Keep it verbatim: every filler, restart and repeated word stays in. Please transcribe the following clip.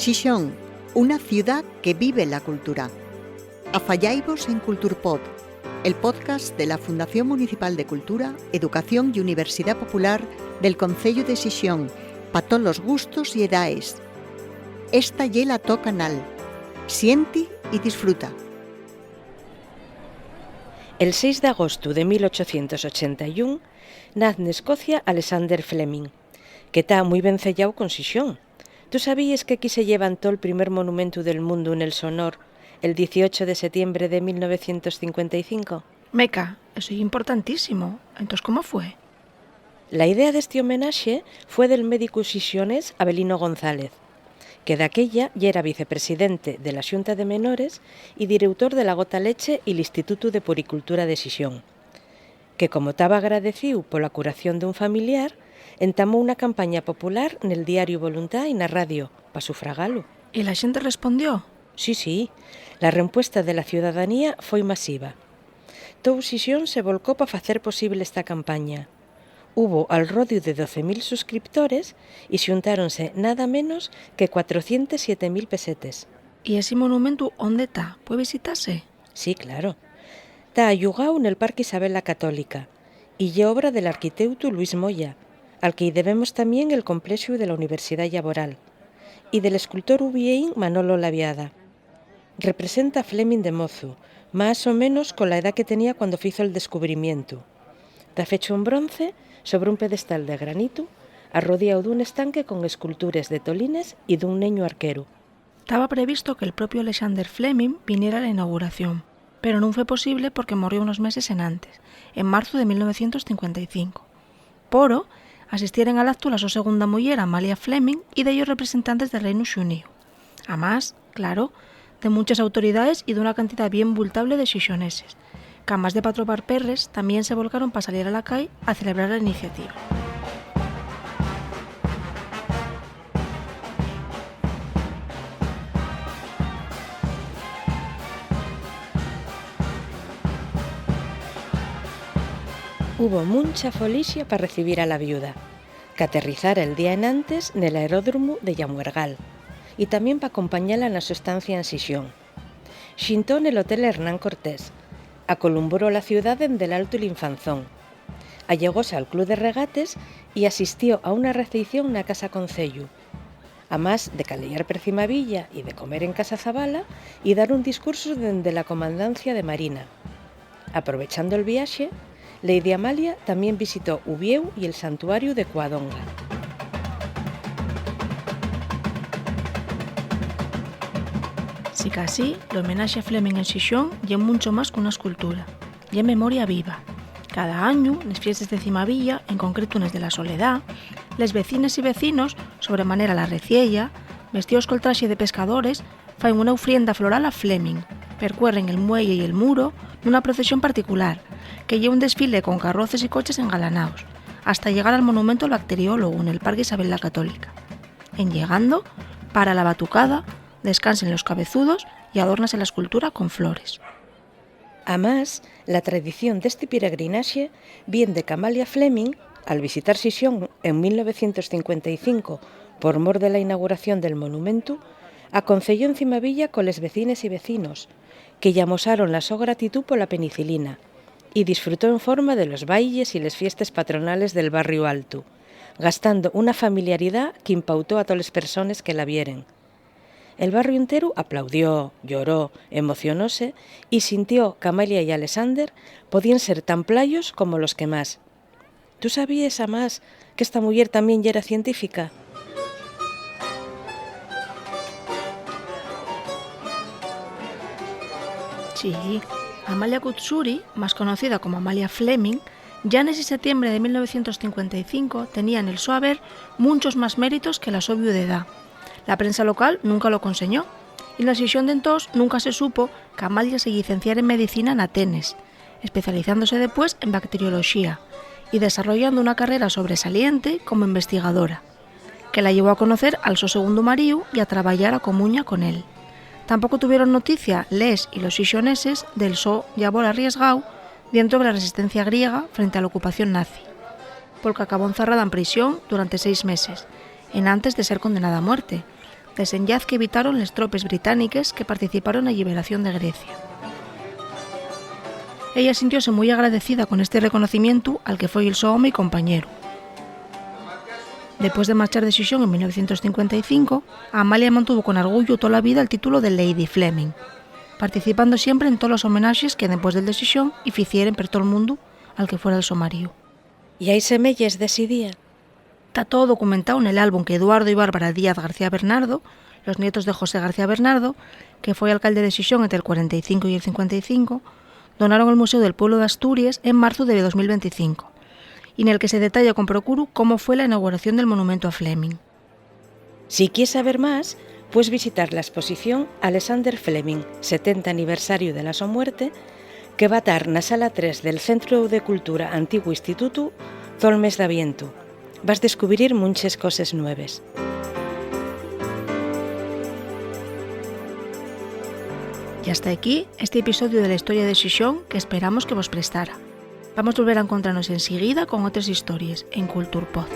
Xixón, una ciudá que vive la cultura. Afayaivos en Culturpod, el podcast de la Fundación Municipal de Cultura, Educación y Universidá Popular del Conceyu de Xixón, pa tolos gustos y edaes. Esta ye la to canal. Sienti y disfruta. El seis d'agostu de mil ochocientos ochenta y un, naz n'Escocia Alexander Fleming, que ta mui venceyáu con Xixón. ¿Tú sabíes que aquí se llevantó'l primer monumentu del mundu nel so honor, el dieciocho de setiembre de mil novecientos cincuenta y cinco? Meca, eso ye importantísimo. Entós, ¿cómo fue? La idea d'esti homenaxe fue del médicu xixonés Avelino González, que daquella yera vicepresidente de la Xunta de Menores y direutor de la Gota Leche y l'Institutu de Puericultura de Xixón, que, como taba agradecíu pola curación d'un familiar, entamó una campaña popular nel diariu Voluntá y na radio pa sufragalu. ¿Y la xente respondió? Sí, sí, la rempuesta de la ciudadanía foi masiva. Tou Xixón se volcó pa facer posible esta campaña. Hubo al rodiu de doce mil suscriptores y xuntáronse nada menos que cuatrocientos siete mil pesetes. ¿Y esi monumentu ónde ta? ¿Pue visitase? Sí, claro. Ta allugáu nel Parque Isabel la Católica y ye obra del arquiteutu Luis Moya, al que-y debemos tamién el complexu de la Universidá Llaboral, y del escultor uvieín Manolo Laviada. Representa a Fleming de mozu, más o menos cola edá que tenía cuando fizo'l descubrimientu. Ta fechu en bronce sobre un pedestal de granitu, arrodiáu d'un estanque con escultures de tolines y d'un neñu arqueru. Taba previsto que'l propiu Alexander Fleming viniera a la inauguración, pero nun fue posible porque morrió unos meses enantes, en marzu de mil novecientos cincuenta y cinco. Poro, asistieren al actu la so segunda muyer, Amalia Fleming, y dellos representantes del Reinu Xuníu. Amás, claro, de munches autoridaes y d'una cantidá bien bultable de xixoneses, qu'amás de p'atrobár perres, tamién se volcaron pa salir a la cai a celebrar la iniciativa. Hubo muncha folixia pa recibir a la viuda, qu'aterrizara el día enantes nel aeródromu de Llamuergal, y tamién p'acompañala na so estancia en Xixón. Xintó nel Hotel Hernán Cortés, acolumbró la ciudá dende l'altu l'Infanzón, allegóse al Club de Regates y asistió a una receición na Casa Conceyu, amás de caleyar per Cimavilla y de comer en Casa Zabala y dar un discursu dende la Comandancia de Marina. Aprovechando'l viaxe, Lady Amalia tamién visitó Uviéu y el santuariu de Cuadonga. Sicasí, l'homenaxe a Fleming en Xixón ye muncho más qu'una escultura. Ye memoria viva. Cada añu, nes fiestes de Cimavilla, en concretu nes de la Soledá, les vecines y vecinos, sobre manera la Reciella, vestíos col traxe de pescadores, faen una ufrienda floral a Fleming, percuerren el muelle y el muro nuna procesión particular, que ye un desfile con carroces y coches engalanaos, hasta llegar al monumentu al bacteriólogu nel Parque Isabel la Católica. En llegando, para la batucada, descansen los cabezudos y adórnase la escultura con flores. Amás, la tradición d'esti piregrinaxe vien de qu'Amalia Fleming, al visitar Xixón en mil novecientos cincuenta y cinco por mor de la inauguración del monumentu, aconceyó en Cimavilla coles vecines y vecinos, que-y amosaron la so gratitú pola penicilina, y disfrutó en forma de los bailes y les fiestes patronales del Barriu Altu, gastando una familiaridá qu'impautó a toles persones que la vieren. El barriu enteru aplaudió, lloró, emocionóse y sintió qu'Amalia y Alexander podíen ser tan playos como los que más. ¿Tú sabíes, amás, qu'esta muyer tamién yera científica? Sí, Amalia Kutsuri, más conocida como Amalia Fleming, ya nesi setiembre de mil novecientos cincuenta y cinco tenía nel so haber munchos más méritos que la so viudedá. La prensa local nunca lo conseñó, y na Xixón d'entós nunca se supo qu'Amalia se llicenciara en medicina n'Atenes, especializándose depués en bacterioloxía y desarrollando una carrera sobresaliente como investigadora, que la llevó a conocer al so segundu maríu y a trabayar a comuña con él. Tampoco tuvieron noticia les y los xixoneses del so llabor arriesgáu dientro de la resistencia griega frente a l'ocupación nazi, pol qu'acabó encerrada en prisión durante seis meses, enantes de ser condenada a muerte, desenllaz qu'evitaron les tropes britániques que participaron na lliberación de Grecia. Ella sintióse mui agradecida con esti reconocimientu al que foi el so home y compañeru. Depués de marchar de Xixón en mil novecientos cincuenta y cinco, Amalia mantuvo con argullu tola vida el títulu de Lady Fleming, participando siempre en tolos homenaxes que, depués del de Xixón, y ficieren per tol mundu al que fuera el so maríu. ¿Y hai semeyes d'esi día? Ta todo documentáu nel álbum que Eduardo y Bárbara Díaz García Bernardo, los nietos de José García Bernardo, que foi alcalde de Xixón entre el cuarenta y cinco y el cincuenta y cinco, donaron al Museu del Pueblo d'Asturies en marzu de dos mil venticinco, y nel que se detalla con procuru cómo fue la inauguración del monumento a Fleming. Si quies saber más, pues visitar la exposición Alexander Fleming, setenta aniversariu de la so muerte, que va tar na sala tres del Centru de Cultura Antiguu Institutu tol mes d'avientu. Vas descubrir munches coses nueves. Y hasta aquí este episodiu de la historia de Xixón que esperamos que vos prestara. Vamos volver a encontrarnos enseguida con otres histories en Culturpod.